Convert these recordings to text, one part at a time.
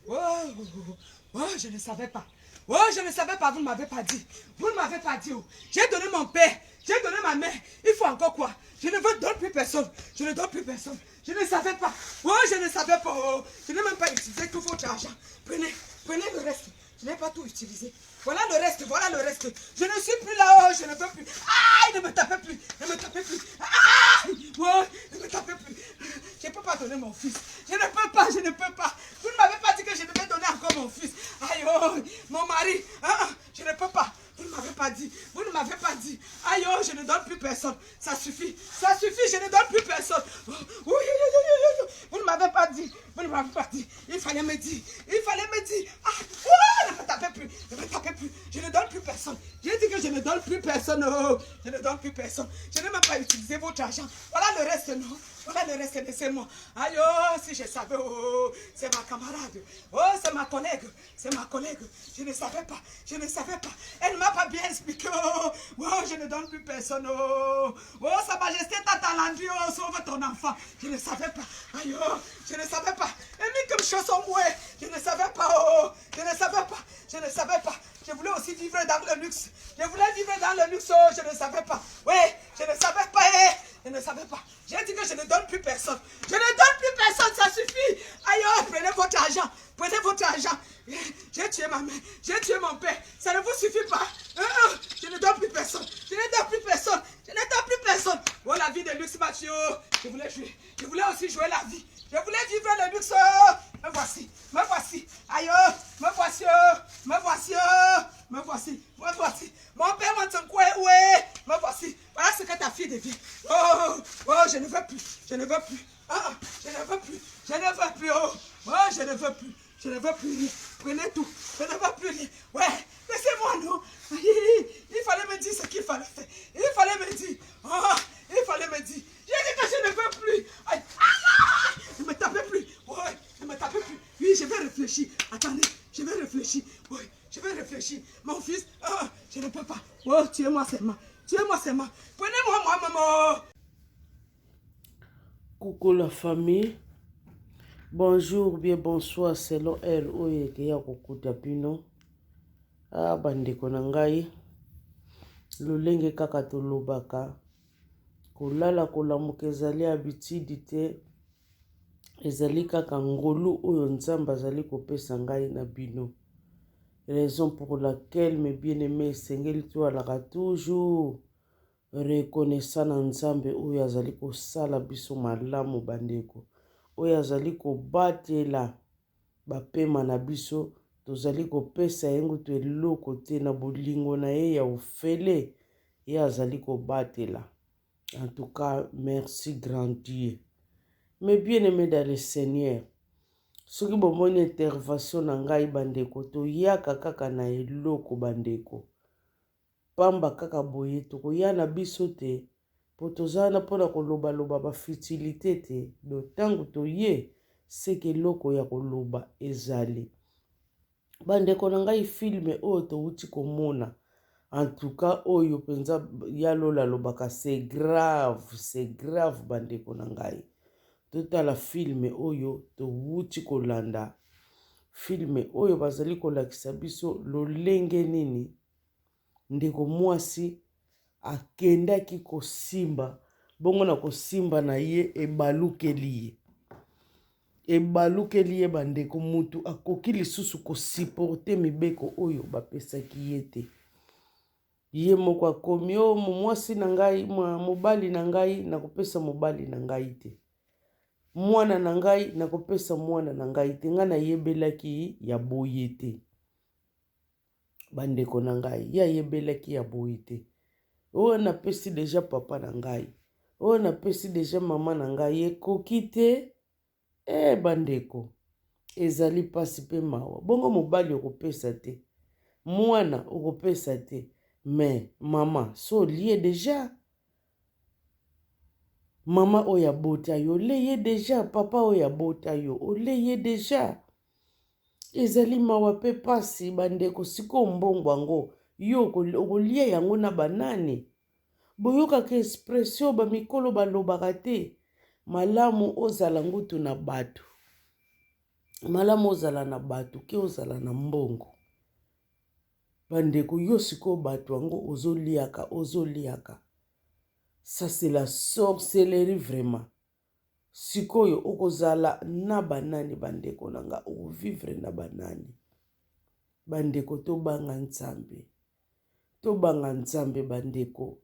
Oh, oh, oh, je ne savais pas. Oh, je ne savais pas, vous ne m'avez pas dit. Vous ne m'avez pas dit. Oh. J'ai donné mon père, j'ai donné ma mère. Il faut encore quoi Je ne veux donner plus personne. Je ne donne plus personne. Je ne savais pas. Oh, je ne savais pas. Oh. Je n'ai même pas utilisé tout votre argent. Prenez, prenez le reste. Je n'ai pas tout utilisé. Voilà le reste, voilà le reste. Je ne suis plus là, oh, je ne veux plus. Aïe, ne me tapez plus, ne me tapez plus. Aïe, oh, ne me tapez plus. Je ne peux pas donner mon fils. Je ne peux pas, je ne peux pas. Vous ne m'avez pas dit que je devais donner encore mon fils. Aïe, oh, mon mari, ah, ah, je ne peux pas. Vous ne m'avez pas dit. Vous ne m'avez pas dit. Aïe, oh, je ne donne plus personne. Ça suffit. Ça suffit, je ne donne plus personne. Oui, oui, oui, oui, oui. Vous ne m'avez pas dit. Vous ne m'avez pas dit. Il fallait me dire. Il fallait me dire. Ah, oh, ne me tapez plus. Ne me tapez plus. Je ne donne plus personne. J'ai dit que je ne donne plus personne. Oh, je ne donne plus personne. Je n'ai même pas utilisé votre argent. Voilà le reste, non. Voilà le reste, laissez-moi. Aïe, oh, si je savais, oh, c'est ma camarade. Oh, c'est ma collègue. C'est ma collègue. Je ne savais pas. Je ne savais pas. Elle ne m'a pas bien expliqué. Oh, oh, je ne donne plus personne. Oh, oh Sa Majesté Tata Landry, oh, sauve ton enfant. Je ne savais pas. Aïe, oh, je ne savais pas. Et mis comme chanson, ouais. Je ne savais pas. Oh, je ne savais pas. Je ne savais pas. Je voulais aussi vivre dans le luxe. Je voulais vivre dans le luxe. Oh, je ne savais pas. Oui, je ne savais pas. Eh, je ne savais pas. J'ai dit que je ne donne plus personne. Je ne donne plus personne, ça suffit. Aïe, oh, prenez votre argent. Prenez votre argent. J'ai tué ma mère. J'ai tué mon père. Ça ne vous suffit pas. Hein, hein. Je ne donne plus personne. Je ne donne plus personne. Je ne donne plus personne. Oh, la vie de luxe, Mathieu. Je voulais jouer. Je voulais aussi jouer la vie. Je voulais vivre le luxe. Me voici. Me voici. Aïe, oh, me voici. Oh. Me voici. Oh. Me voici. Me voici. Mon père m'a dit quoi? Ouais. Me voici. Voilà ce que ta fille devient. Oh, oh, je ne veux plus. Je ne veux plus. Ah, ah, je ne veux plus. Je ne veux plus. Oh, oh, je ne veux plus. Je ne veux plus rien. Prenez tout. Je ne veux plus rien. Ouais, laissez-moi, non. Il fallait me dire ce qu'il fallait faire. Il fallait me dire. Oh, il fallait me dire. J'ai dit que je ne veux plus. Aïe. Ah, ne me tapez plus. Ouais, ne me tapez plus. Oui, je vais réfléchir. Attendez, je vais réfléchir. Oui, je vais réfléchir. Mon fils, oh, je ne peux pas. Oh, tuez-moi seulement. Tuez-moi seulement. Prenez-moi, moi, maman. Coucou la famille. Bonjour, bien bonsoir selon heure oyo ekeya kokuta bino. Ah bandeko na ngai, lolenge kaka tolobaka, kolala kolamuka ezali habitude te, ezali kaka ngolu oyo Nzambe azali kopesa ngai na bino. Raison pour laquelle mes bien-aimés esengeli toalaka toujours reconnaissant na Nzambe oyo azali kosala biso malamu bandeko, oyo azali kobatela bapema na biso, tozali kopesa ye ngutu eloko te na bolingo na ye ya ofele, ye azali kobatela. En tout cas, merci grand Dieu. Mes bien-aimés dans le Seigneur, soki bomoni intervention na ngai bandeko, toyaka kaka na eloko bandeko. Pamba kaka boye tokoya na biso te po toza wana pona koloba loba ba futilite te donc tango toye seke eloko ya koloba ezali. Ba ndeko na ngai film oyo towuti komona en tout cas oyo penza ya lola alobaka c'est grave c'est grave ba ndeko na ngai totala film oyo towuti kolanda film oyo bazali kolakisa biso lolenge nini Ndeko mwasi akendaki kosimba, bongo na kosimba na ye ebalukeli ye. Ebalukeli ye bandeko, mutu akoki lisusu kosiporte mibeko oyo bapesaki ye te. Ye moko akomi o oh, mwasi na ngai, mobali na ngai, nakopesa mobali na ngai te. Mwana na ngai, nakopesa mwana na ngai te. Ngai nayebelaki ya boye te. Bandeko na ngai, ye ayebelaki ya boye te. Oyo napesi deja papa na ngai, oyo napesi deja mama na ngai, ekoki te? Eh bandeko, ezali mpasi mpe mawa. Bongo mobali okopesa te, mwana okopesa te, mais mama so olie deja mama oyo abota yo ole ye deja, papa oyo abota yo ole ye deja. Ezali mawa pe pasi ba ndeko sikoyo mbongo yango yo okolia yango na ba nani? Boyokaka expression ba mikolo balobaka te malamu ozala ngutu na batu. Malamu ozala na bato ke ozala na mbongo. Bandeko, yo sikoyo bato yango ozoliaka, ozoliaka. Ça c'est la sorcellerie vraiment. Sikoyo okozala na banani bandeko na nga, okovivre na banani? Bandeko tobanga Nzambe. Tobanga Nzambe bandeko.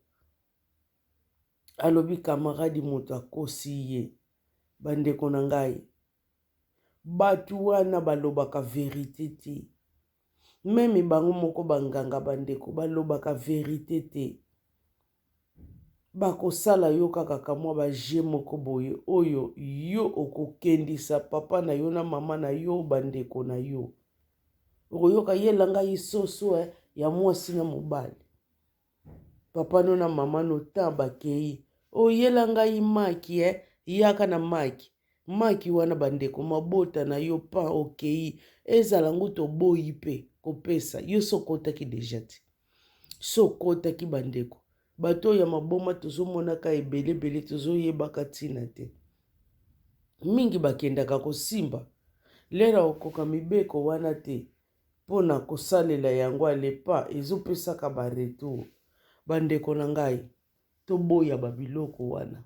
Alobi camarade moto akosi ye. Bandeko na ngai, bato wana balobaka verite te. Meme bango moko banganga bandeko balobaka verite te. Bakosala yo kaka kamwa ba jeu moko boye oyo yo okokendisa papa na yo na mama na yo bandeko na yo. Okoyoka yela ngai soso eh, ya mwasi na mobali. Papa no na mama no temps bakei oyela ngai maki eh, yaka na maki. Maki wana bandeko mabota na yo pan okei ezala ngo toboyi pe kopesa yo sokotaki deja te. So okotaki bandeko bato oyo ya maboma tozomonaka ebele ebele tozoyebaka ntina te mingi bakendaka kosimba lera okoka mibeko wana te mpo na kosalela yango alepa ezopesaka ba retour bandeko na ngai Toboya ba biloko wana.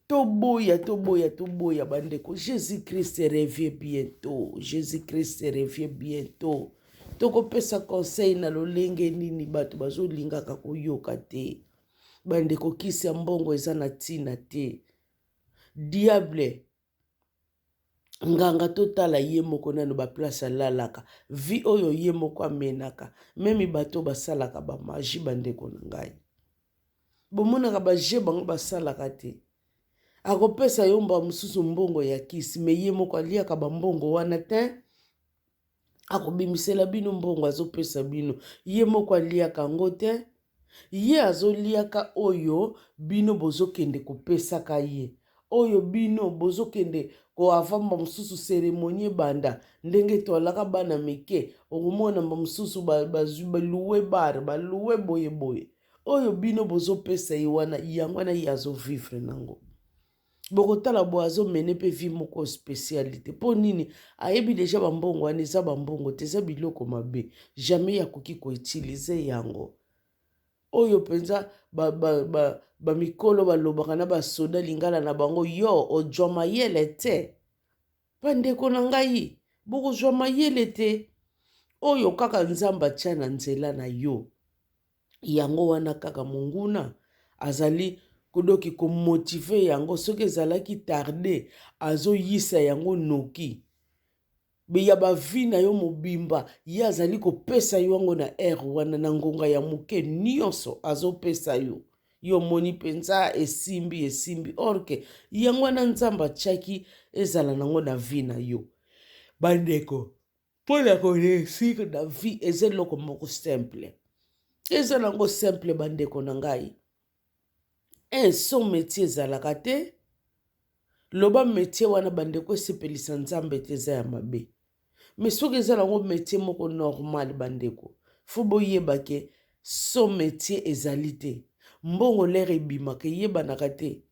Toboya, toboya, toboya bandeko. Jésus-Christ revient bientôt. Jésus-Christ revient bientôt. Tokopesa conseil na lolenge nini bato bazolingaka koyoka te. Bandeko kisi ya mbongo eza na ntina te. Diable nganga totala ye moko nano ba place alalaka vie oyo ye moko amenaka meme bato basalaka ba magie bandeko na ngai bomonaka ba jeu bango basalaka te akopesa yo mba mosusu mbongo ya kisi me ye moko aliaka bambongo wana te akobimisela bino mbongo azopesa bino ye moko aliaka yango te ye azoliaka oyo bino bozokende kopesaka ye oyo bino bozokende koavamba mosusu seremonie ebanda ndenge toalaka bana mike okomona mba mosusu bazwi baluwe bar baluwe boyeboye oyo bino bozopesa ye wana yango wana ye azovivre nango bokotala boye azomene mpe vie moko spécialité mpo nini ayebi deja bambongo wana eza bambongo te eza biloko mabe jamais akoki koutilize yango oyo mpenza bamikolo ba, ba, ba balobaka na basoda lingala na bango yo ojwa mayele te bandeko na ngai bokozwa mayele te oyo kaka nzambe atya na nzela na yo Yango wana kaka monguna azali kodoki komotive yango soki ezalaki tarde azoyisa yango noki ya bavi na yo mobimba ye azali kopesa yo yango na heure wana na ngonga ya moke nyonso azopesa yo yo omoni mpenza esimbi esimbi orke yango wana nzambe atiaki ezala nango na vi na yo bandeko mpo na koreusir na vie eza eloko moko simple eza nango simple bandeko na ngai un son métier ezalaka te loba métier wana bandeko esepelisa nzambe te eza ya mabe me soki eza nango métier moko normal bandeko fo boyeba ke son métier ezali te mbongo lere ebimaka eyebanaka te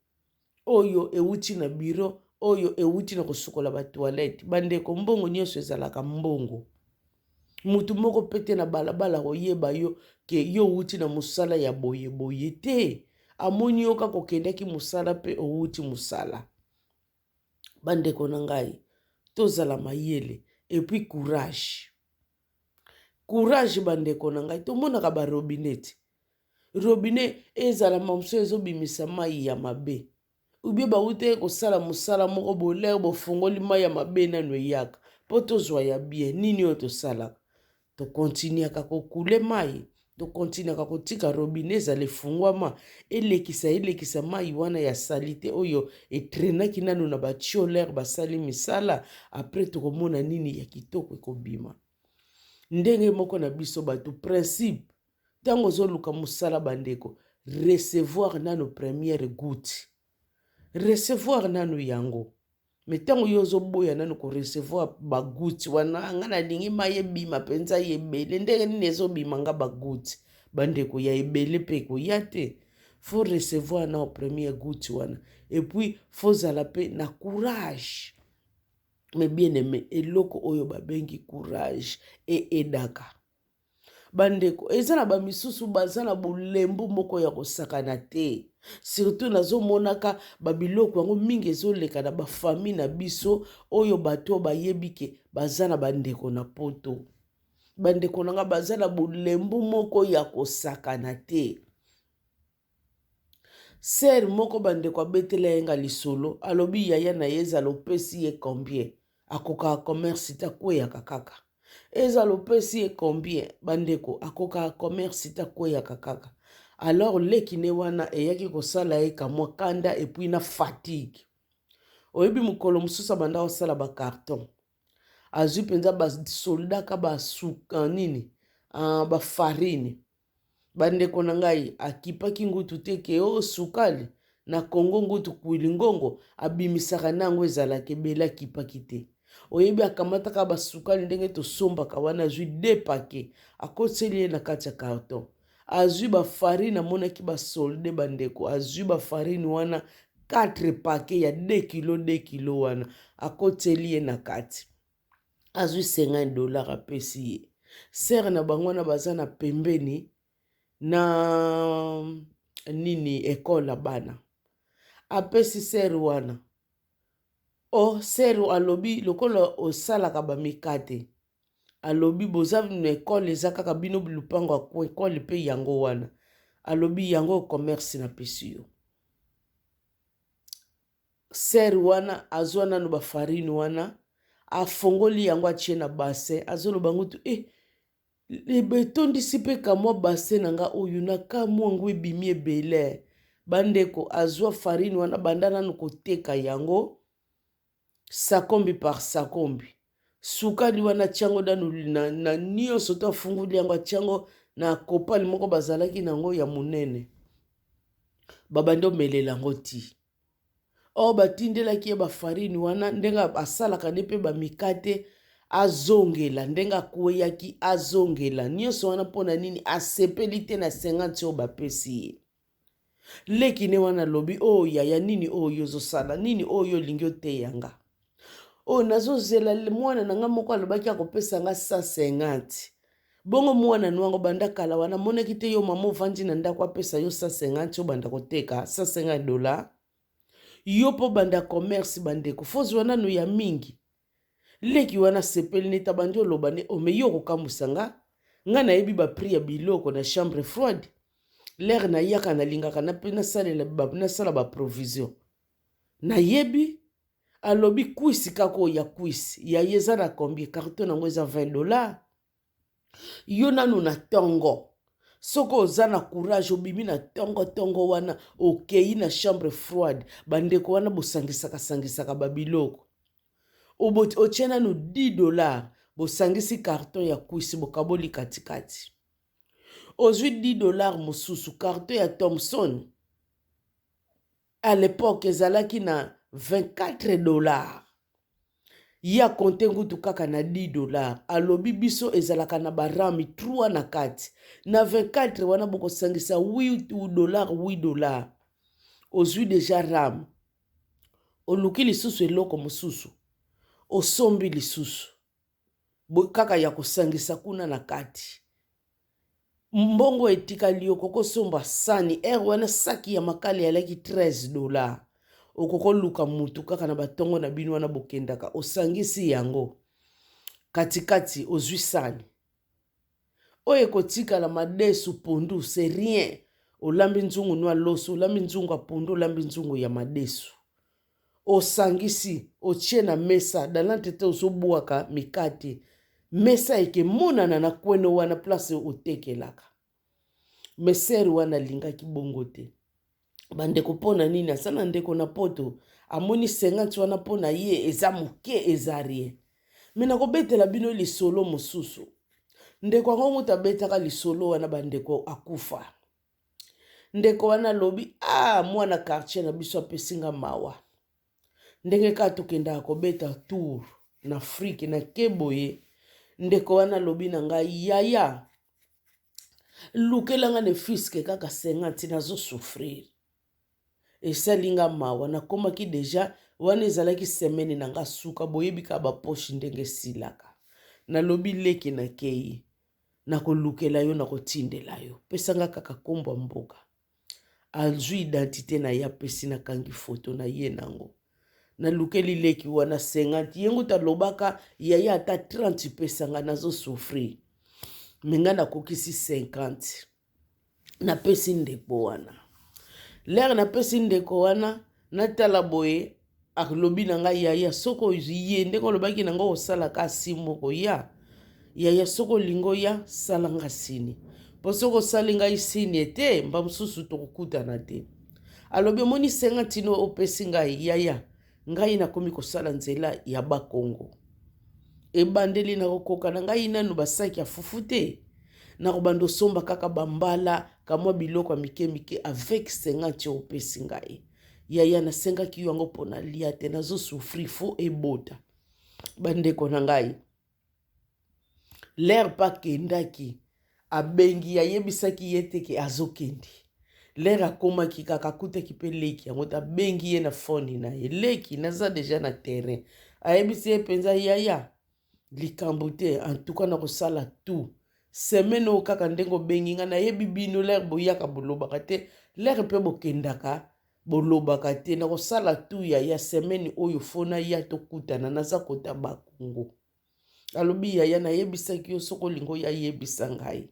oyo ewuti na bureau oyo ewuti na kosukola ba toilette bandeko mbongo nyonso ezalaka mbongo motu moko mpe te na balabala koyeba yo ke yo owuti na mosala ya boye boye te amoni yo kaka okendaki mosala mpe owuti mosala bandeko na ngai tozala mayele epuis courage courage bandeko na ngai tomonaka barobinet te robinet ezala mosusu ezobimisa mai ya mabe ubie bawutaki kosala mosala moko bolere bofongoli mai ya mabe nano eyaka mpo tozwa ya bien nini oyo tosalaka tokontinuaka kokule mai tokontinuaka kotika robinet ezala efungwama elekisa elekisa mai wana ya salite oyo etrenaki nano na batiolere basali misala apres tokomona nini ya kitoko ekobima ndenge moko na biso bato principe ntango ozoluka mosala bandeko recevoir nano première goutte recevoir nano yango me ntango yo ozoboya nano korecevoir bagoutte wana nga nalingi mai ebima mpenza ya ebele ndenge nini ezobima nga bagoutte bandeko ya ebele mpe ekoya te fo recevoir nao première goutte wana epuis fozala mpe na courage. Mais bien aime, eloko oyo babengi courage e edaka. Bandeko, eza na bamisusu baza na bolembu moko ya kosakana te. Surtout nazomonaka babiloko yango mingi ezoleka na bafamille na biso oyo bato oyo bayebi ke baza na bandeko na poto. Bandeko na nga baza na bolembu moko ya kosakana te. Sœur moko bandeko abetela ye nga lisolo, alobi yaya na ye ezala opesi ye combien akokaka commerce te, akweyaka kaka. Ezala opesi ye combien bandeko akokaka commerce te, akweyaka kaka. Alors leki ne wana eyaki kosala ye kamwa kanda epuis na fatigue. Oyebi mokolo mosusu abanda kosala ba carton, azwi mpenza basoldaka basuka nini, uh, bafarine. Bandeko na ngai, akipaki ngutu te ke o oh, sukali na Congo ngutu kuilingongo abimisaka na yango ezalaka ebele, akipaki te. Oyebi akamataka basukali ndenge tosombaka wana, azwi de pake akotiseli ye na kati ya carton, azwi bafarine, amonaki basolde bandeko, azwi bafarine wana 4 pake ya 2 kilo 2 kilo wana akotiseli ye na kati. Azwi 50 dollar apesi ye. Sere na bango wana baza na pembeni na nini ekole ya bana, apesi sere wana. O sere alobi lokola osalaka bamikate, alobi boza na ekole eza kaka bino lupango ya ekole mpe yango wana, alobi yango commerce napesi yo. Sœur wana azwa nanu ba farine wana afongoli yango atie na bassin, azoloba ngutu eh, etondisi mpe kamwa bassin na nga oyo na kamwa yango ebimi ebele. Bandeko azwa farine wana banda nanu koteka yango sakombi par sakombi, sukali wana atiango nanu na, na nyonso to afungoli yango atiango na kopale moko bazalaki nango ya monene, babandi omelela yango ti oyo batindelaki ye bafarine wana ndenge asalaka nde mpe bamikate azongela ndenge akweyaki azongela nyonso wana mpo na nini asepeli te na 50 oyo bapesi ye. Leki ne wana alobi oyo oh, yaya nini oyo ozosala nini oyo olingi oteya nga oyo nazozela mwana na nga moko alobaki akopesa nga 150 bongo mwana nwango banda kala wana amonaki te yo mama ovandi na ndako apesa yo 150 obanda koteka 150 dollar yo mpo banda commerce bandeko fozwa nanu ya mingi leki wana asepeli neti abandi oloba nde ome yo okokamwisa nga nga nayebi ba prix ya biloko na chambre froide lere nayaka nalingaka nasalela nasala ba provision nayebi alobi kwisi kaka oyo ya kwisi ya ye eza na combien carton yango eza 20 dollars yo nanu na tongo soki oza na courage obimi na tongo tongo wana okei na chambre froide bandeko wana bosangisaka sangisaka babiloko otie nanu 10 dollars bosangisi carton ya kwisi bokaboli katikati ozwi 10 dollars mosusu carton ya Thomson à l'époque ezalaki na 24 dollars ye akonte ngutu kaka na 10 dollars alobi biso ezalaka na barami 3 na kati na 24 wana bokosangisa 8 dollars 8 dollars ozwi deja ram oluki lisusu eloko mosusu osombi lisusu kaka ya kosangisa kuna na kati mbongo etikali yo kokosomba sani ere wana saki ya makala eyalaki 13 dollar okokoluka mutu kaka na batongo na bino wana bokendaka osangisi yango katikati ozwi sani oyo ekotikala madesu pondu c'est rien olambi nzungu nwa loso olambi nzungu ya pondu olambi nzungu ya madesu osangisi otie na mesa dalante te ozobwaka mikate mesa ekemonana na kweno wana place otekelaka mesere wana alingaki bongo te bandeko mpo na nini aza na ndeko na poto amoni 50 wana mpo na ye eza moke eza rien me nakobetela bino lisolo mosusu ndeko yango moto abetaka lisolo wana bandeko akufa ndeko wana alobi ah mwana quartier na biso apesi nga mawa ndenge kaka tokendaka kobeta tour na afrike na ke boye ndeko wana alobi na ngai yaya lukela nga ne fiske kaka 50 nazo souffrir. Esali nga mawa, nakomaki deja wana, ezalaki semaine na nga suka, boyebi kaka bapoche ndenge esilaka. Nalobi leki nakei, nakolukela yo, nakotindela yo, pesa nga kaka kombo ya mboka. Azwi identite na ye, apesi, nakangi foto na ye nango. Nalukeli leki wana 50, ye nguta alobaka yaya ata 30 pesa nga, nazosouffrir. Me nga nakokisi 50, napesi ndeko wana. Lere napesi ndeko wana, natala boye, alobi na ngai yaya, soki ozwi ye ndenge olobaki na ngai osalaka si moko ya yaya, soki olingi oya, sala nga sini, mpo soki osali ngai sini te, mba mosusu tokokutana te. Alobi omoni senga ntino opesi ngai yaya, ngai nakomi kosala nzela ya Bakongo, ebandeli nakokoka na ngai nanu basaki ya fufu te, nakobanda osomba kaka bambala kamwa biloko ya mike mike avec 50 opesi ngai yaya. Nasengaki yo yango mpo nalia te, nazosouffrir, fo ebota. Bandeko na ngai, lere mpe akendaki, abengi, ayebisaki ye te ke azokende. Lere akomaki kaka, akutaki mpe leki yango te. Abengi ye na foni na ye: "Leki, naza deja na terrain." Ayebisi ye mpenza: "Yaya, likambo te, antuka nakosala tout semaine oyo kaka ndenge obengi ngai. Nayebi bino, lere boyaka bolobaka te, lere mpe bokendaka bolobaka te. Nakosala tout yaya, semaine oyo fo naya, tokutana, naza kota Bakongo." Alobi: "Yaya, nayebisaki yo, soki olingi oya, yebisa ngai.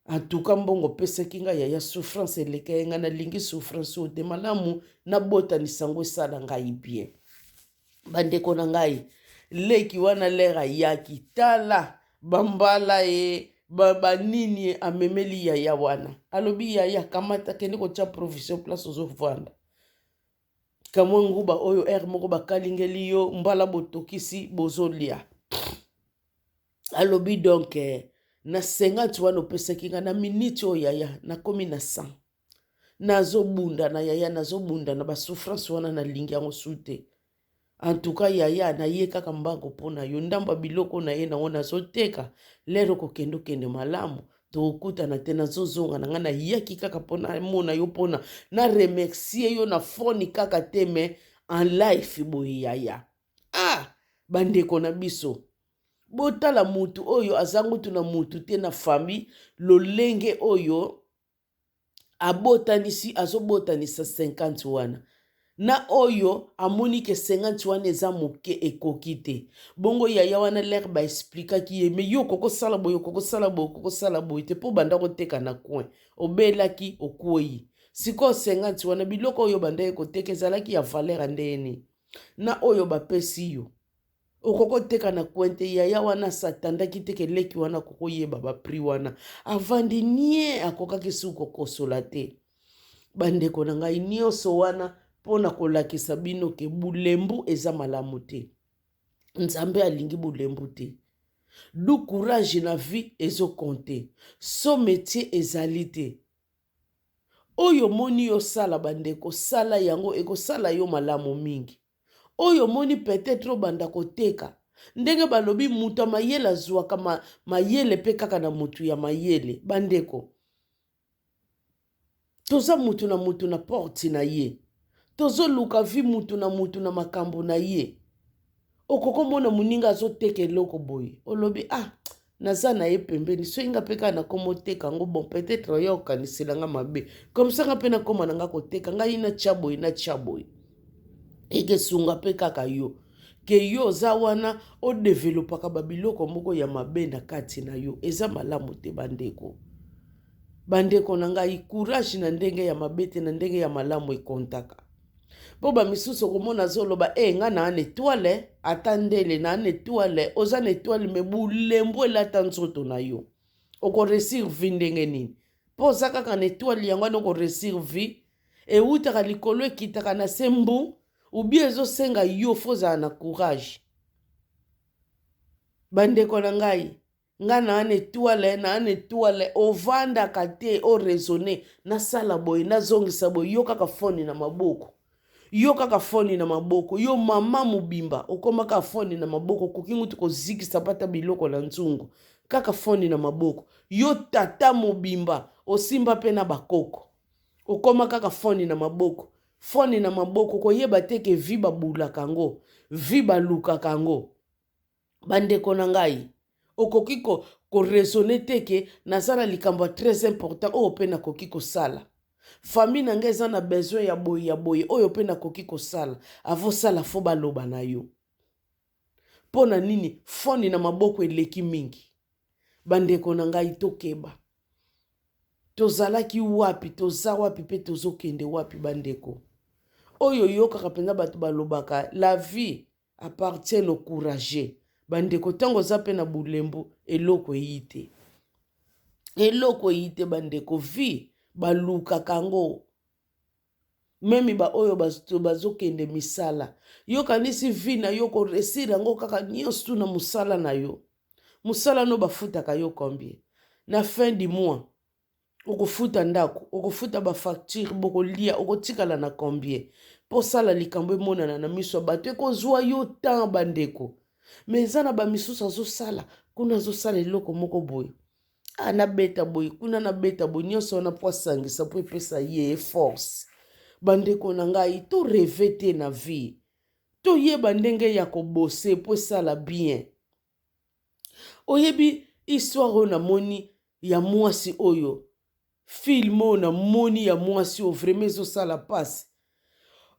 Antuka mbongo opesaki ngai yaya, souffrance eleka ye ngai, nalingi souffrance oyo te, malamu nabotanisa yango, esala ngai bien." Bandeko na ngai, leki wana lere ayaki, tala bambala ye, banini ye amemeli yaya wana. Alobi: "Yaya, kamata, kende kotya provision place ozovanda, kamwa nguba oyo ere moko bakalingeli yo mbala, botokisi, bozolia." Alobi: "Donc na 50 wana opesaki ngai, na miniti oyo yaya nakomi na 100. Nazobunda na yaya, nazobunda na basouffrance wana, nalingi yango su te. Antuka yaya, naye kaka mbango mpo na yo, ndambo ya biloko na ye nango nazoteka. Lero kokende, okende malamu, tokokutana te, nazozonga na ngai. Nayaki kaka mpo namona yo, mpona na remercier yo na foni kaka te, mais en life boye yaya." Ah, bandeko na biso, botala mutu oyo aza ngutu na mutu te na famille, lolenge oyo abotanisi, azobotanisa 50 wana na oyo amoni ke 50 wana eza moke, ekoki te. Bongo yaya wana, lere baexplikaki ye: "Me yo okokosala boye, okokosala boye, okokosala boye te, mpo banda koteka na coin, obelaki, okwei. Sikoyo 50 wana, biloko oyo bandaki koteka ezalaki ya valeur ya ndenge na oyo bapesi yo, okokoteka na coin te." Yaya wana asatandaki te ke leki wana akokoyeba baprix wana. Avandi nie, akokaki su kokosola te. Bandeko na ngai, nyonso wana mpo na kolakisa bino ke bulembu eza malamu te. Nzambe alingi bulembu te. Du courage na vie ezokonte, so métier ezali te oyo omoni yosala. Bandeko, sala yango, ekosala yo malamu mingi. Oyo omoni peut-être obanda koteka, ndenge balobi moto ya mayele azwaka mayele mpe kaka na motu ya mayele. Bandeko, toza mutu na mutu na porte na ye, tozoluka vie, mutu na mutu na makambo na ye. Okokomona moninga azoteka eloko boye, olobi: "Ah, naza na ye pembeni, soki nga mpe kaka nakoma oteka yango, bon, peut-être oya okanisela nga mabe, comme ça nga mpe nakóma na nga koteka, ngai natya boye, natya boye." Ekesunga mpe kaka yo ke yo oza wana odevelopaka babiloko moko ya mabe na kati na yo, eza malamu te. Bandeko, bandeko na ngai, courage na ndenge ya mabe te, na ndenge ya malamu ekontaka. Mpo bamisusu okomona azoloba: "E, nga na ana étoile, ata ndele na ana étoile." Oza na étoile, mais bulembu elata nzoto na yo. Okoréussir vie ndenge nini? Mpo oza kaka na étoile yango wana, okoréussir vie ewutaka likolo, ekitaka na se mbu ubie, ezosenga yo fo ozala na courage. Bandeko na ngai, nga na ana étoile, na ana étoile, ovandaka te, oraisonne: nasala boye, nazongisa boye. Yo kaka foni na maboko, yo kaka foni na maboko, yo mama mobimba okóma kaka foni na maboko, okoki ngutu kozikisa pata biloko na nzungu, kaka foni na maboko. Yo tata mobimba osimba mpe na bakoko, okóma kaka foni na maboko. Phone na maboko koyeba te ke vie babulaka yango, vie balukaka yango. Bandeko na ngai, okoki ko, ko raisonner te ke naza na likambo ya très important oyo mpe nakoki kosala. Famille na ngai eza na besoin ya boye ya boye oyo mpe nakoki kosala. Avosala fo baloba na yo. Mpo na nini phone na maboko eleki mingi? Bandeko na ngai, tokeba. Tozalaki wapi, toza wapi mpe tozokende wapi bandeko? Oyo oyokaka mpenza bato balobaka la vie appartient aux courageux. Bandeko, ntango oza mpe na bulembu, eloko eyi te. Eloko eyi te bandeko, vie balukaka yango. Meme ba oyo bazokende misala, yo kanisi vie na yo koresir yango kaka nyonso tu na mosala na yo. Mosala no bafutaka yo combien? Na fin du mois okofuta ndako, okofuta ba facture, bokolia, okotikala na combien? Mpo osala likambo emonana na miso ya bato, ekozwa yo temps bandeko. Me eza na bamisusu azosala kuna, azosala eloko moko boye, ah, nabeta boye kuna, nabeta boye, nyonso wana mpo asangisa, mpo epesa ye force. Bandeko na ngai, to reve te na vie, toyeba ndenge ya kobose mpo esala bien. Oyebi histoire oyo namoni ya mwasi oyo, film oyo namoni ya mwasi oyo vraiment ezosala mpasi.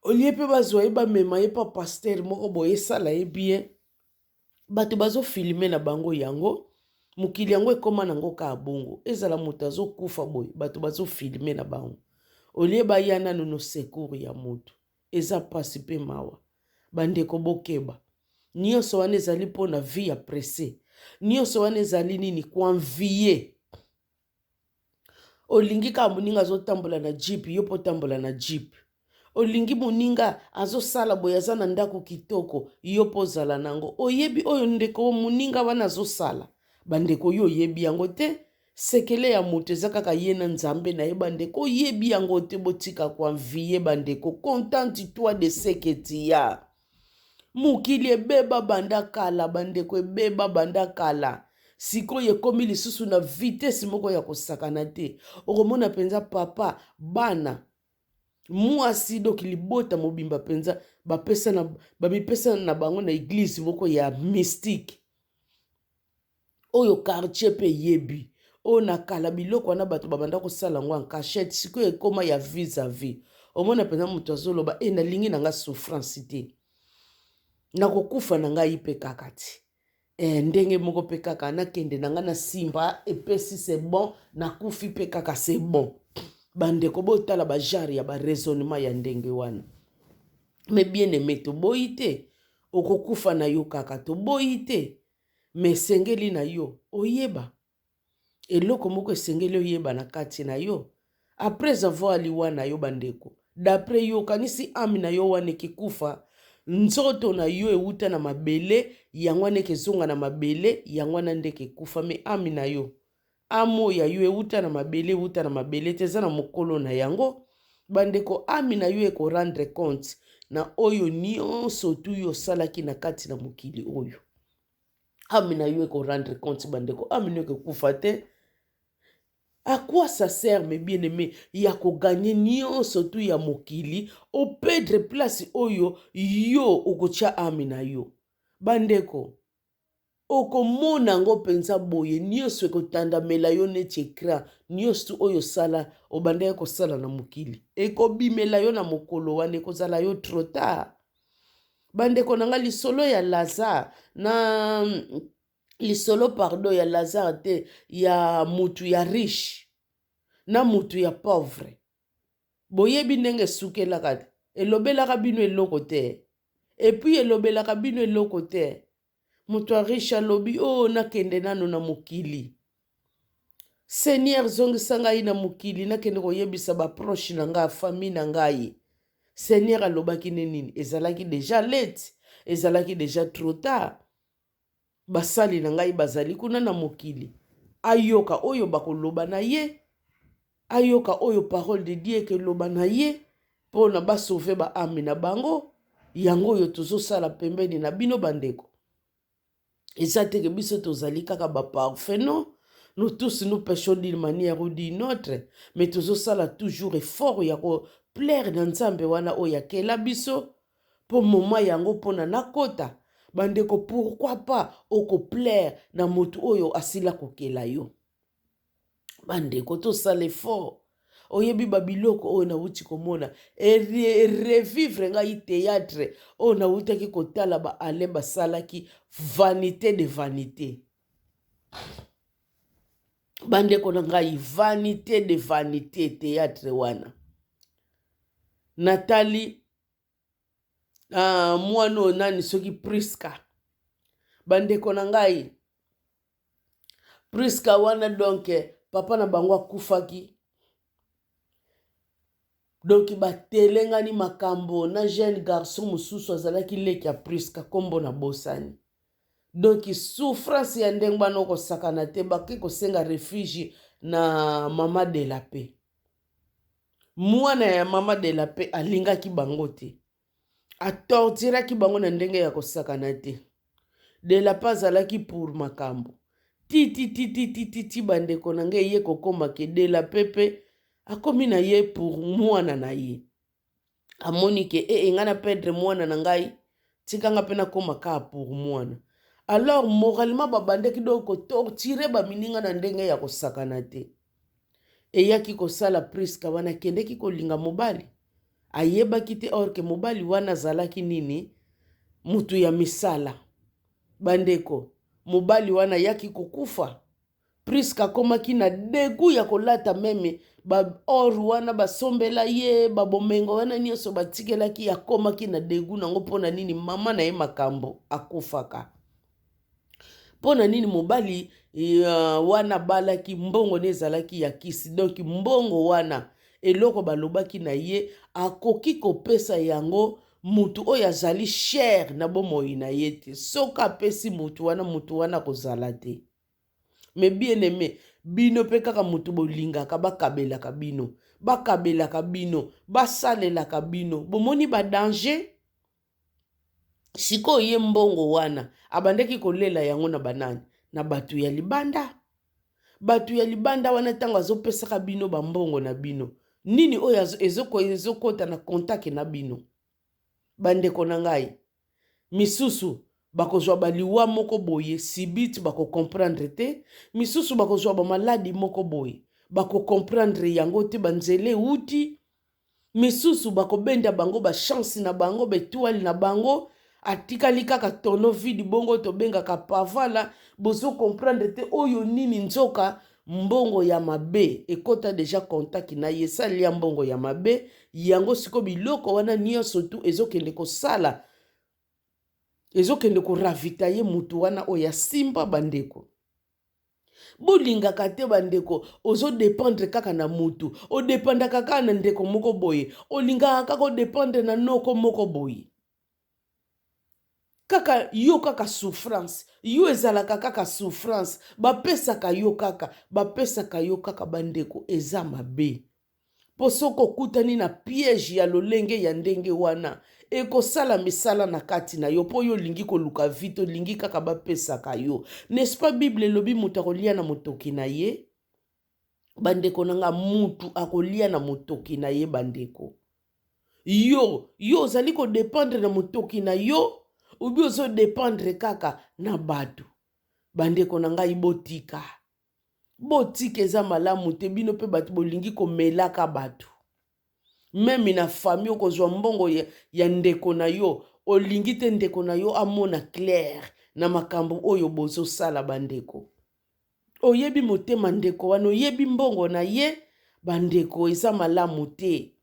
Olie mpe bazwa ye bamema ye pa pasteur moko boye esala ye bien, bato bazofilme na bango yango. Mokili yango ekóma nango kaka bongo, ezala moto azokufa boye bato bazofilme na bango, olie baya nanu no secours ya moto. Eza mpasi mpe mawa bandeko, bokeba. Nyonso wana ezali mpona vie ya presse, nyonso wana ezali nini? Koenvie. Olingi kaka moninga azotambola na jeep, yo mpo otambola na jeep. Olingi moninga azosala boye, aza na ndako kitoko, yo mpo ozala nango. Oyebi oyo ndeko moninga wana azosala? Bandeko, yo oyebi yango te. Sekele ya moto eza kaka ye na Nzambe na ye. Bandeko, oyebi yango te. Botika koenvie bandeko. Contente toi de ce que tu as. Mokili ebeba banda kala bandeko, ebeba banda kala. Sikoyo ekomi lisusu na vitesse moko ya kosakana te. Okomona mpenza papa, bana, mwasi, donc libota mobimba mpenza bamipesa na bango na eglise moko ya mystique oyo quartier mpe eyebi. Oyo na kala biloko wana bato babanda kosala yango en cachette, sikoyo ekóma ya vis-à-vis. Omona mpenza moto azoloba e nalingi na nga souffrance te, nakokufa na ngai mpe kaka ti ndenge moko mpe kaka nakende na ngai na simba epesi, c'est bon, nakufi mpe kaka, c'est bon. Bandeko, botala bagenre ya baraisonnement ya ndenge wana. Mais bien aimé, toboyi te okokufa na yo kaka, toboyi te, me esengeli na yo oyeba eloko moko, esengeli oyeba na kati na yo après avoir liwa na yo. Bandeko, d'après yo, okanisi âme na yo wana ekikufa, nzoto na yo ewuta na mabele, yango wana ekezonga na mabele, yango wana nde ekekufa. Me âme na yo, âme oyo ya yo ewuta na mabele, ewuta na mabele te, eza na mokolo na yango. Bandeko, âme na yo ekorendre compte na oyo nyonso tu yo osalaki na kati na mokili oyo. Âme na yo ekorendre compte bandeko, âme na yo ekekufa te. À quoi ça sert, mes bien-aimés, ya kogagner nyonso tu ya mokili, operdre place oyo yo okotia âme na yo? Bandeko, okomona yango mpenza boye, nyonso ekotandamela yo neti écran. Nyonso oyo osala, obandaki kosala na mokili, ekobimela yo na mokolo wana, ekozala yo trop tard. Bandeko na nga, lisolo ya Lazare na lisolo, pardon, ya Lazare te, ya mutu ya riche na mutu ya pauvre, boyebi ndenge esukelaka te. Elobelaka bino eloko te, et puis elobelaka bino eloko te. Moto ya riche alobi: "O oh, nakende nano na mokili. Seigneur, zongisa ngai na mokili, nakende koyebisa baproche na ngai, famille na ngai." Seigneur alobaki ne nini? Ezalaki déjà late, ezalaki déjà trop tard. Basali na ngai bazali kuna na mokili, ayoka oyo bakoloba na ye, ayoka oyo parole de Dieu ekeloba na ye mpona basauve baâme na bango. Yango oyo tozosala pembeni na bino bandeko, eza teke biso tozali kaka baparfait, non. Nous tous nous pechons d'une manière ou d'une autre, mais tozosala toujours effort ya koplaire na Nzambe wana oyo akela biso mpo moma yango mpona nakota. Bandeko, pourquoi pas okoplaire na motu oyo asila kokela yo? Bandeko, tosala effort. Oyebi babiloko oyo nawuti komona erevivre ngai théâtre oyo nawutaki kotala, ba Alain basalaki Vanité de vanité. Bandeko na ngai, Vanité de vanité, théâtre wana natali mwana oyo nani, soki Priska. Bandeko na ngai, Priska wana, donc papa na bango akufaki, donc batelengani makambo na jeune garçon mosusu azalaki leki ya Priska, nkombo na bosani. Donc souffrance ya ndenge wana okosakana te. Bake kosenga refuge na mama de la Paix. Mwana ya mama de la Paix alingaki bango te, atorturaki bango na ndenge ya kosakana te. De la Paix azalaki pour makambo titititititi. Bandeko na ngai, ye kokóma ke de la Paix mpe akomi na ye pour mwana na ye. Amoni ke e ngai na perdre mwana na ngai, tikanga mpe nakóma kaka pour mwana. Alors moralement babandaki donc kotorturer bamininga na ndenge ya kosakana te. Eyaki kosala Priska wana akendeki kolinga mobali, ayebaki te or ke mobali wana azalaki nini, mutu ya misala. Bandeko, mobali wana ayaki kokufa. Priska akomaki na dégoût ya kolata même baor wana basombela ye, babomengo wana nyonso batikelaki. Akomaki na dégoût nango. Mpo na nini? Mama na ye makambo akufaka. Mpo na nini? Mobali wana abalaki, mbongo ne ezalaki ya kisi. Donc mbongo wana, eloko balobaki na ye, akoki kopesa yango mutu oyo azali cher na bomoi na ye te. Soki apesi mutu wana, mutu wana akozala te. Mais bien aimé, bino mpe kaka motu bolingaka bakabelaka bino, bakabelaka bino, basalelaka bino, bomoni badanger. Sikoyo ye mbongo wana abandaki kolela yango na banani? Na bato ya libanda. Bato ya libanda wana, ntango azopesaka bino bambongo na bino, nini oyo ezokɔta na contact na bino? Bandeko na ngai, misusu bakozwa baliwa moko boye subite, bakocomprendre te. Misusu bakozwa bamaladi moko boye, bakocomprendre yango te, banzela euti. Misusu bakobenda bango bachance na bango, baétoile na bango atikali kaka tonneau vide, bongo tobengaka pavala. Bozocomprendre te oyo nini. Nzoka mbongo ya mabe ekɔta déjà contact na ye, esali ya mbongo ya mabe yango. Sikoyo biloko wana nyonso tu ezokende kosala, ezokende koravitailler mutu wana oyo asimba. Bandeko, bolingaka te. Bandeko, ozodépendre kaka na mutu, odépendaka kaka na ndeko moko boye, olingaka kaka odépendre na noko moko boye, kaka yo, kaka souffrance. Yo ezalaka kaka souffrance, bapesaka yo kaka, bapesaka yo kaka. Bandeko, eza mabe, mpo soki okutani na piège ya lolenge ya ndenge wana, ekosala misala na kati na yo, mpo yo olingi koluka vite, olingi kaka bapesaka yo. N'est-ce pas Bible elobi moto akolia na motoki na ye? Bandeko na nga, mutu akolia na motoki na ye. Bandeko, yo ozali kodépendre na motoki na yo obi ozodépendre kaka na bato? Bandeko na ngai, botika, botika, eza malamu te. Bino mpe bato bolingi komelaka bato, même na famille, okozwa mbongo ya ndeko na yo, olingi te ndeko na yo amona clair na makambo oyo bozosala. Bandeko, oyebi motema ndeko wana, oyebi mbongo na ye. Bandeko, eza malamu te,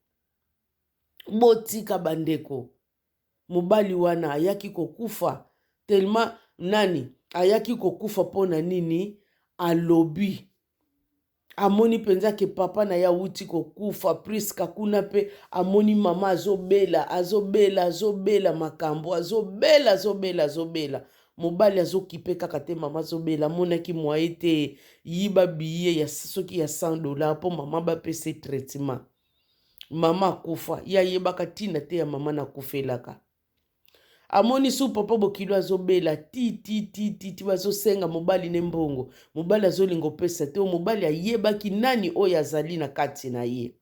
botika. Bandeko, mobali wana ayaki kokufa tellement nani ayaki kokufa. Mpo na nini? Alobi amoni mpenza ke papa na ye awuti kokufa. Priska kuna mpe amoni mama azobela, azobela, azobela makambo, azobela, azobela, azobela. Mobali azokipe kaka te, mama azobela. Amonaki mwaye te, yiba billet ya soki ya 100 $, mpo mama bapesa traitement. Mama akufa, ye ayebaka ntina te ya mama nakufelaka. Amoni su papa bokilo azobela ti ti ti ti ti, bazosenga mobali ne mbongo, mobali azolinga opesa te. Oyo mobali ayebaki nani oyo azali na kati na ye,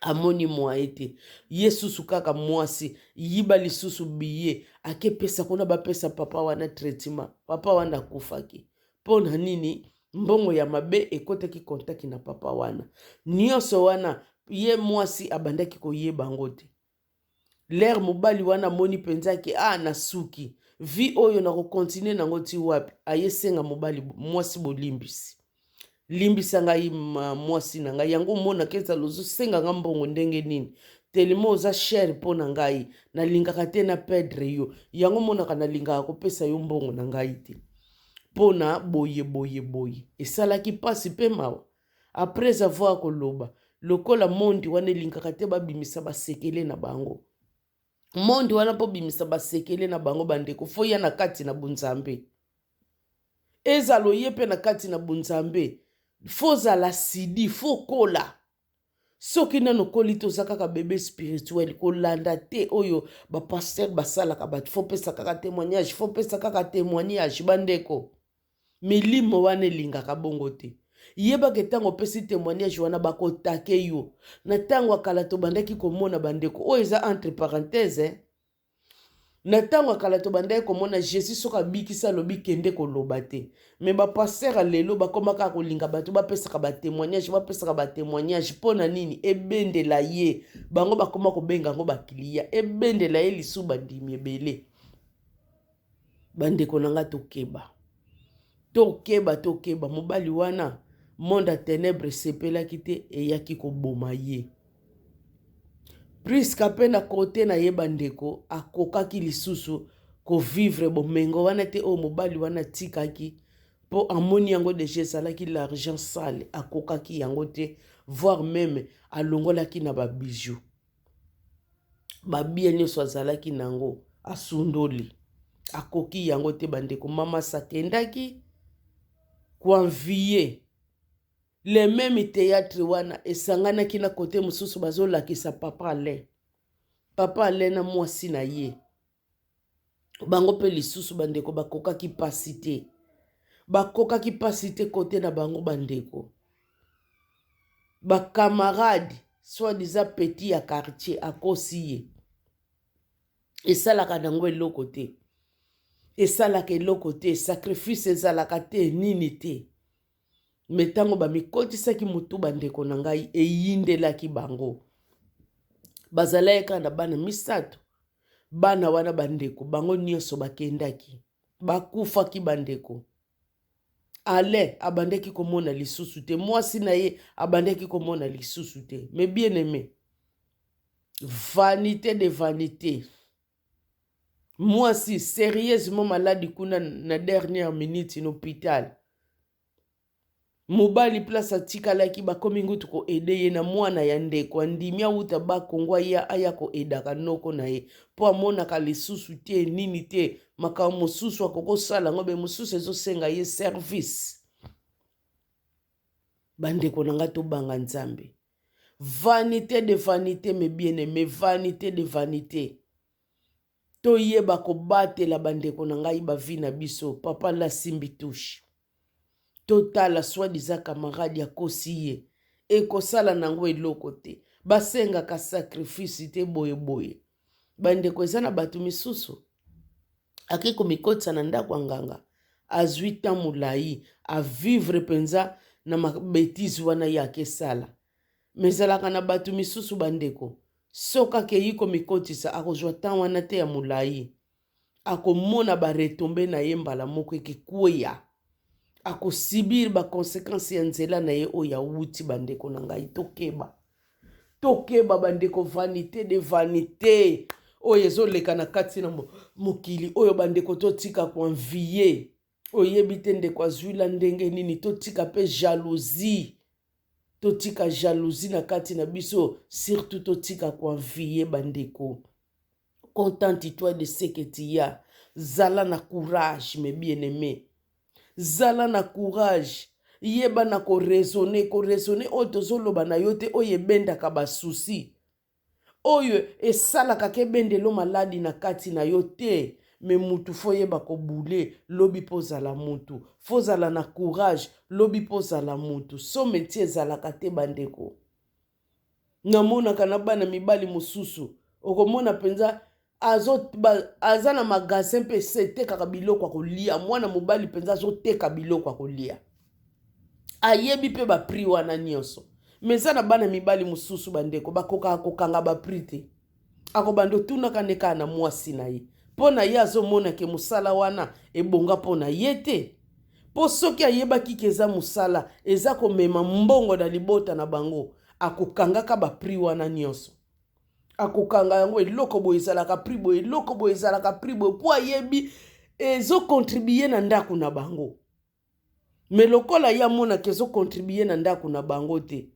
amoni mwaye te. Ye susu kaka mwasi yiba lisusu biye akepesa kuna, bapesa papa wana traitement. Papa wana akufaki mpo na nini? Mbongo ya mabe ekotaki kontaki na papa wana. Nyonso wana ye mwasi abandaki koyeba yango te. Lere mobali wana amoni mpenza ke a ah, nasuki vie oyo nakokontinue nango ti wapi, aye senga mobali mwasi bolimbisi, limbisa ngai mwasi na ngai, yango omonaka ezala ozosenga nga mbongo ndenge nini, telema oza chere mpo na ngai, nalingaka te na perdre yo, yango omonaka nalingaka kopesa yo mbongo na ngai te mpo na boye boye boye. Esalaki mpasi mpe mawa. Après avoir koloba, lokola monde wana elingaka te babimisa basekele na bango, monde wana mpo bimisa basekele na bango bandeko, fo ya na kati na bonzambe, ezala oye mpe na kati na bonzambe, fo zala sidi, fo kola. Soki nano okoli te, oza kaka bebe spirituel. Kolanda te oyo bapaster basalaka bato, fo pesa kaka témoignage, fo pesa kaka témoignage. Bandeko, milimo wana elingaka bongo te. Yebaka ntango opesi témoignage wana, bakotake yo. Na ntango ya kala tobandaki komona bandeko, oyo eza entre parenthèse, eh? Na ntango ya kala tobandaki komona Jesus soki abikisi, alobi kende koloba te. Me bapaster ya lelo bakoma kaka kolinga bato bapesaka batémoignage, bapesaka batémoignage. Mpo na nini? Ebendela ye bango, bakoma kobenga yango bakiliya, ebendela ye lisu bandimi ebele. Bandeko na nga, tokeba, tokeba, tokeba. Mobali wana, monde ya ténèbre esepelaki te, eyaki koboma ye. Priska mpe na kote na ye, bandeko, akokaki lisusu kovivre bomengo wana te oyo mobali wana atikaki, mpo amoni yango deja ezalaki l'argent sale, akokaki yango te. Voire même alongolaki na babiju, babie nyonso azalaki nango, asundoli, akoki yango te. Bandeko, mama sakendaki koenvie le même théâtre wana esanganaki na kote mosusu, bazolakisa papa Alain, papa Alain na mwasi na ye. Bango mpe lisusu bandeko bakokaki mpasi te, bakokaki mpasi te kote na bango. Bandeko, bakamarade, soi-disant petit ya quartier akosi ye, esalaka nango eloko te, esalaka eloko te, sacrifice ezalaka te, nini te. Me ntango bamikotisaki motu, bandeko na ngai, eyindelaki bango. Bazalaki kaka na bana misato. Bana wana bandeko, bango nyonso bakendaki, bakufaki. Bandeko, Alain abandaki komona lisusu te, mwasi na ye abandaki komona lisusu te. Mais bien aimé, vanité de vanité. Mwasi sérieusement maladi kuna na dernière minute na hôpital. Mobali place atikalaki, bakomi ngutu koede ye na mwana ya ndeko andimi awuta Bakongo, aya aya koedaka noko na ye mpo amonaka lisusu te nini te. Makambo mosusu akokosala yango, be mosusu ezosenga ye service. Bandeko na ngai, tobanga Nzambe. Vanité de vanité, mes bien-aimés, vanité de vanité. Toyeba kobatela, bandeko na ngai, bavi na biso. Papa lasimbi touche, totala soi-disant camarade akosi ye, ekosala nango eloko te, basengaka sacrifice te, boyeboye. Bandeko, eza na bato misusu ake komikotisa na ndako ya nganga, azwi temps molai avivre mpenza na mabetise wana ye akesala. Me ezalaka na bato misusu, bandeko, soki akei komikotisa, akozwa temps wana te ya molai, akomona baretombe na ye mbala moko ekekweya, akosibir bakonsekanse ya nzela na ye oyo awuti. Bandeko na ngai, tokeba, tokeba bandeko. Vanité de vanité oyo ezoleka na kati na mokili oyo, bandeko, totika koenvie. Oyebi te ndeko azwila ndenge nini. Totika mpe jalousie, totika jalousie na kati na biso, surtout totika koenvie. Bandeko, contente-toi de ce que tu as. Zala na courage, mes bien-aimés, zala na courage. Yeba na koraisonne, koraisonne oyo tozoloba na yo te, oyo ebendaka basusi. Oyo esalaka ke ebendelo maladi na kati na yo te. Mais mutu faut oyeba ko bouler lobi po ozala mutu. Faut ozala na courage lobi po ozala mutu. Sot metier ezalaka te ba ndeko. Namonaka na bana mibali mosusu okomona mpenza azo, ba, aza na magasin mpe ese etekaka biloko ya kolia. Mwana mobali mpenza azoteka biloko ya kolia, ayebi mpe baprix wana nyonso. Me eza na bana mibali mosusu bandeko bakokaka kokanga baprix te. Akobanda otunaka nde kaka na mwasi na ye, mpo na ye azomona ke mosala wana ebonga mpo na ye te. Mpo soki ayebaki ke eza mosala eza komema mbongo na libota na bango, akokangaka baprix wana nyonso. Akokanga yango, eloko boye ezalaka prix boye, eloko boye ezalaka prix boye, mpo ayebi ezokontribue na ndako na bango. Me lokola ye amonaka ezokontribue na ndako na bango te,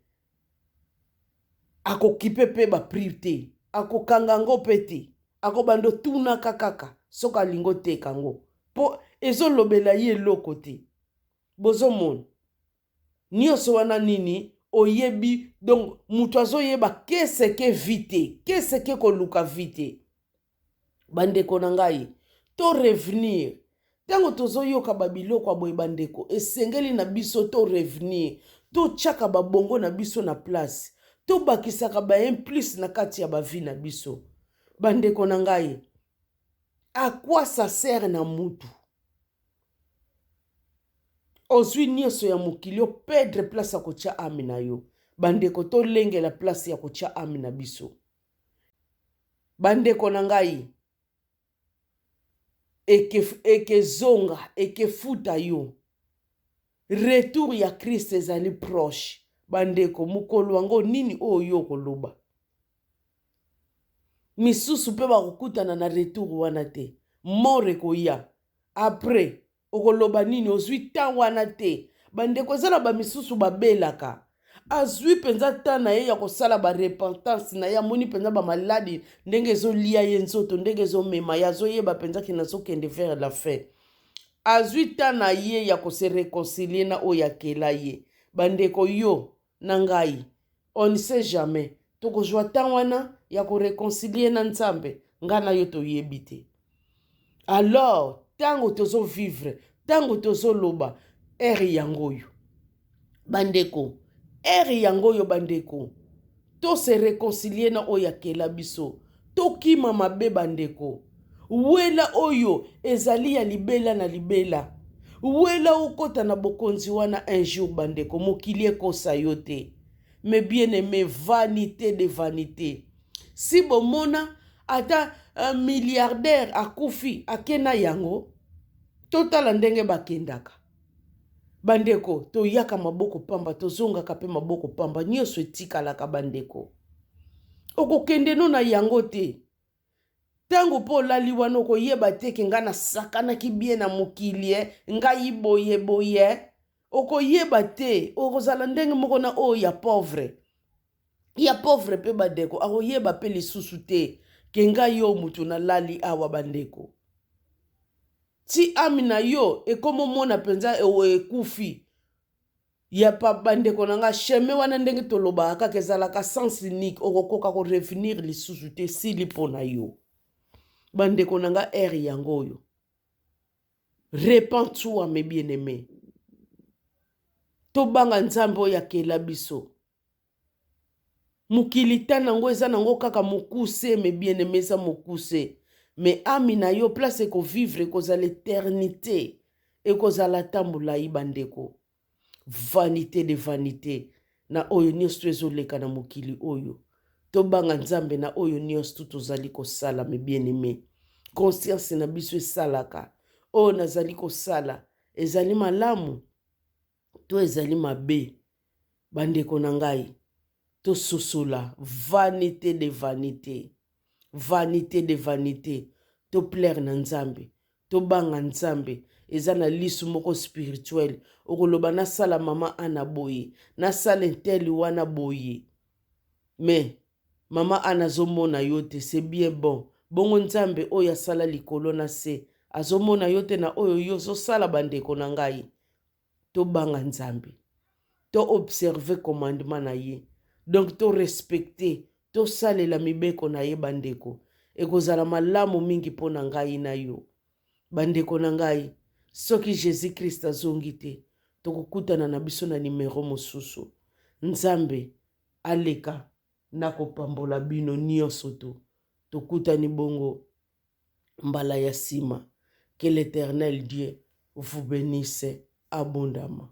akokipe mpe baprix te, akokanga yango mpe te, akobanda otunaka kaka soki alingi oteka yango, mpo ezolobela ye eloko te. Bozomona nyonso wana nini oyebi? Donc moto azoyeba keseke vi te, keseke koluka vi te. Bandeko na ngai, to revenir. Ntango tozoyoka babiloko ya boye bandeko, esengeli na biso to revenir, totyaka babongo na biso na place, tobakisaka ba un plus na kati ya bavi na biso. Bandeko na ngai, à quoi ça sert na mutu ozwi nyonso ya mokili, opedre place ya kotya ame na yo? Bandeko, tolengela place ya kotya ame na biso. Bandeko na ngai, ekezonga ekefuta yo. Retour ya Christ ezali proche bandeko. Mokolo yango nini oyo yo okoloba? Misusu mpe bakokutana na retour wana te, mort ekoya après, okoloba nini? Ozwi temps wana te bandeko. Eza na bamisusu babelaka, azwi mpenza temps na ye ya kosala barepentance na ye, amoni mpenza bamaladi ndenge ezolia ye nzoto, ndenge ezomema ye, azoyeba mpenza ke nazokende vers la fin. Azwi temps na ye ya kose réconcilier na oyo akela ye. Bandeko, yo na ngai, on ne sait jamais tokozwa temps wana ya koréconcilier na Nzambe. Ngai na yo toyebi te. Alors ntango tozovivre, ntango tozoloba, ere yango oyo bandeko, ere yango oyo bandeko, tose réconcilier na oyo akela biso, tokima mabe bandeko. Wela oyo ezali ya libela na libela, wela okota na bokonzi wana un jour bandeko. Mokili ekosa yo te, mais bien aimé, vanité de vanité. Si bomona ata un milliardaire akufi, ake na yango, totala ndenge bakendaka bandeko. Toyaka maboko pamba, tozongaka mpe maboko pamba, nyonso etikalaka bandeko. Okokende no na yango te. Ntango mpo olali wana, okoyeba te ke ngai nasakanaki bien na mokili, e ngai boye boye. Okoyeba te, okozala ndenge moko na oyo ya pauvre, ya pauvre mpe bandeko, akoyeba mpe lisusu te ke ngai oyo motu nalali awa bandeko. Ti âme na yo ekomomona mpenza ekufi ya pa. Bandeko na nga, chemin wana, ndenge tolobaka kaka, ezalaka sens unique, okokoka korevenir lisusu te, esili mpo na yo. Bandeko na nga, ere yango oyo, repens-toi, mes bien-aimés. Tobanga Nzambe oyo akela biso. Mokili ta nango eza nango kaka mokuse, mes bien-aimés, eza mokuse. Mais âme na yo, place ekovivre ekozala éternité, ekozala ata molai bandeko. Vanité de vanité na oyo nyonso ezoleka na mokili oyo. Tobanga Nzambe na oyo nyonso tozali kosala, mes bien-aimés. Conscience na biso esalaka: oyo nazali kosala ezali malamu to ezali mabe? Bandeko na ngai, tososola. Vanité de vanité, vanité de vanité. Toplaire na Nzambe, tobanga Nzambe. Eza na lisu moko spirituel. Okoloba nasala mama ana boye, nasala enteli wana boye, mais mama ana azomona yo te. C'est bien bon bongo. Nzambe oyo asala likolo na se azomona yo te na oyo yo ozosala. Bandeko na ngai, tobanga Nzambe, to observe commandement na ye, donc to respecte. Tosalela mibeko na ye bandeko. Ekozala malamu mingi mpo na ngai na yo. Bandeko na ngai, soki Jesus Christ azongi te, tokokutana na biso na nimero mosusu. Nzambe aleka na kopambola bino nionso to. Tokutani bongo mbala ya sima. Que l'Eternel Dieu vous benisse abondamment.